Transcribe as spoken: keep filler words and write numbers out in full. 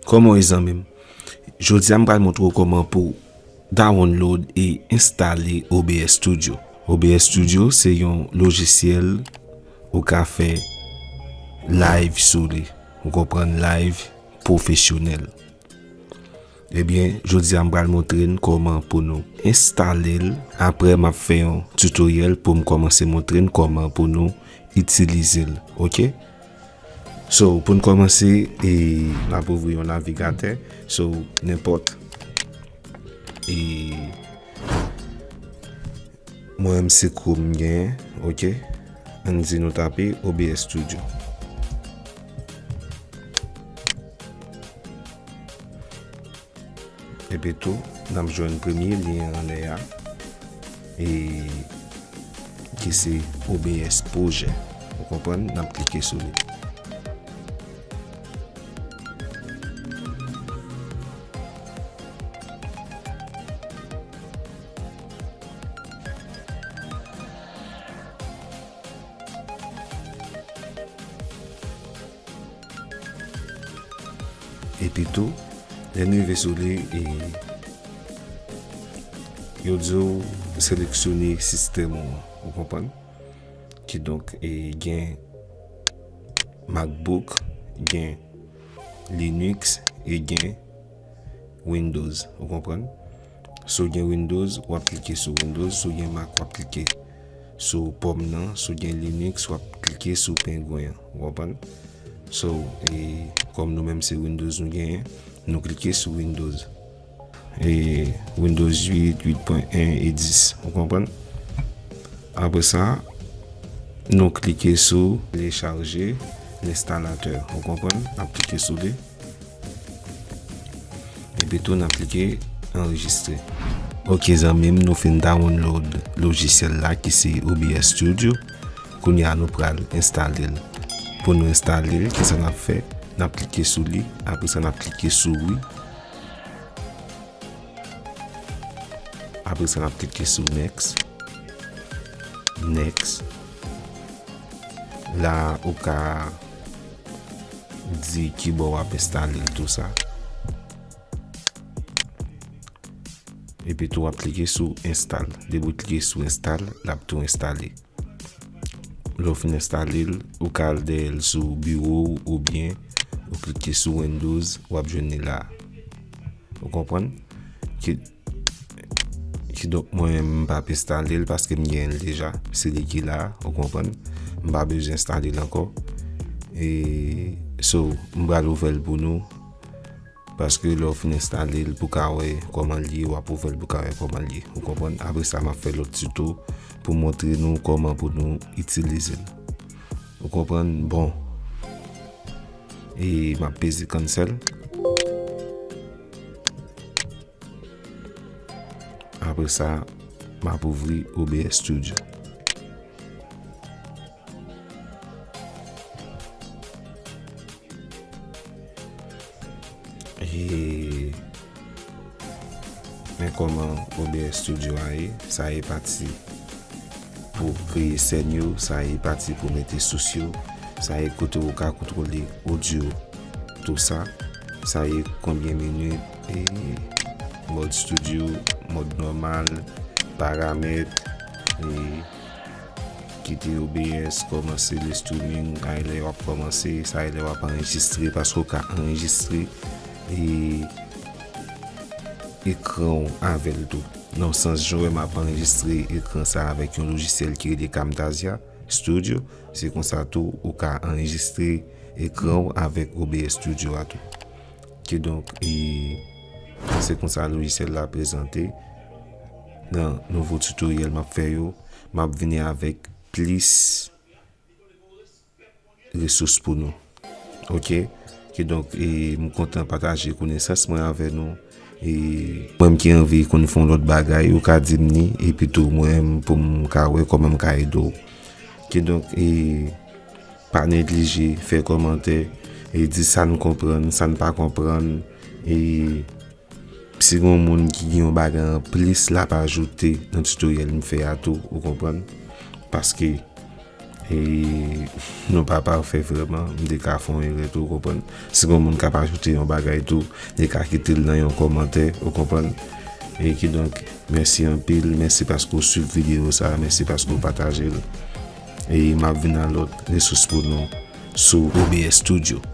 Kòman w ye zanmi m? Jodi a m pral montre w kòman pou download e enstale O B S Studio. O B S Studio se yon lojisyèl ou ka fè live sou li. Ou konprann, live pwofesyonèl. Ebyen, jodi a m pral montre n kòman pou nou enstale l. Apre, m ap fè yon tutorial pou m kòmanse montre n kòman pou nou itilize l. Oke? So, pou n kòmanse, e, n ap ouvri yon navigatè. So, nenpòt. E, mwen menm se Chrome m genyen, oke? Ann di nou tape O B S Studio. Epi tou, n ap jwenn premye lyen anlè a, e ki se O B S Project. Ou konprann? N ap klike sou li. Epi tou, lè n rive sou li, e, yo di w seleksyone sistèm ou an, ou konprann? Kidonk, e, gen MacBook, gen Linux, e gen Windows, ou konprann? Si w gen Windows, w ap klike sou Windows, si w gen Mac, w ap klike sou pòm nan, si w gen Linux, w ap klike sou pengwen an, ou konprann? So, e, kòm nou menm se Windows nou genyen, nou klike sou Windows. E, Windows uit, uit pwen en e dis, ou konprann? Apre sa, nou klike sou telechaje lenstalatè, ou konprann? N ap klike sou li. Epi tou, n ap klike anrejistre. Oke, zanmi m, nou fin download lojisyèl la ki se O B S Studio. Kounye a, nou pral enstale l. Pou nou enstale l, kisa n ap fè? N ap klike sou li. Apre sa, n ap klike sou wi. Apre sa, n ap klike sou next. Next. La, ou ka di ki bò w ap enstale l tou sa. Epi tou w ap klike sou install. Depi w klike sou install, l ap tou enstale. Lè w fin enstale l, ou ka al dèyè l sou biwo w oubyen ou klike sou Windows, w ap jwenn li la. Ou konprann? Ki, kidonk, mwen menm, m p ap enstale l paske m genyen l deja. Se li ki la, ou konprann? M pa bezwen enstale l ankò. E, so, m pral ouvè l pou nou. Paske lè w fin enstale l pou ka wè kòman l ye, w ap ouvè l pou ka wè kòman l ye. Ou konprann? Apre sa, m ap fè lòt tuto pou montre nou kòman pou nou itilize l. Ou konprann? Bon. E m ap peze cancel. Apre sa, m ap ouvri O B S Studio. E men kòman O B S Studio a ye, sa ye pati pou kreye sèn yo, sa ye pati pou mete sous yo, sa ye kote ou ka kontwole odyo, tou sa, sa ye konbyen minit, e mòd studio, mòd nòmal, paramèt, e kite O B S, kòmanse le streaming, sa e lè w ap kòmanse, sa e lè w ap anrejistre, paske w ka anrejistre, e, ekran w avè l tou. Nan sans, jan w wè m ap anrejistre ekran sa avèk yon lojisyèl ki rele Camtasia Studio, se konsa tou ou ka anrejistre ekran w avèk O B S Studio a tou. Kidonk, e, se konsa lojisyèl la prezante. Nan nouvo tutorial m ap fè yo, m ap vini avèk plis resous pou nou. Oke? Kidonk, e, m kontan pataje konesans mwen avè nou. E mwen menm ki anvi konn fè yon lòt bagay, ou ka di m li, epi tou mwen menm pou m ka wè kòman m ka ede w. Kidonk, e, pa neglije fè kòmantè, e di sa n konprann, sa n pa konprann, e si gen yon moun ki gen yon bagay anplis l ap ajoute nan tutorial m fè a tou, ou konprann? Paske E nou pa pafè vrèman, m te ka fè yon erè tou, ou konprann. Si yon moun k ap ajoute yon bagay tou, li ka kite l nan yon kòmantè, ou konprann. E kidonk, mèsi anpil, mèsi paske w swiv videyo sa, mèsi paske w pataje l. E m ap vin ak lòt resous pou nou sou O B S Studio.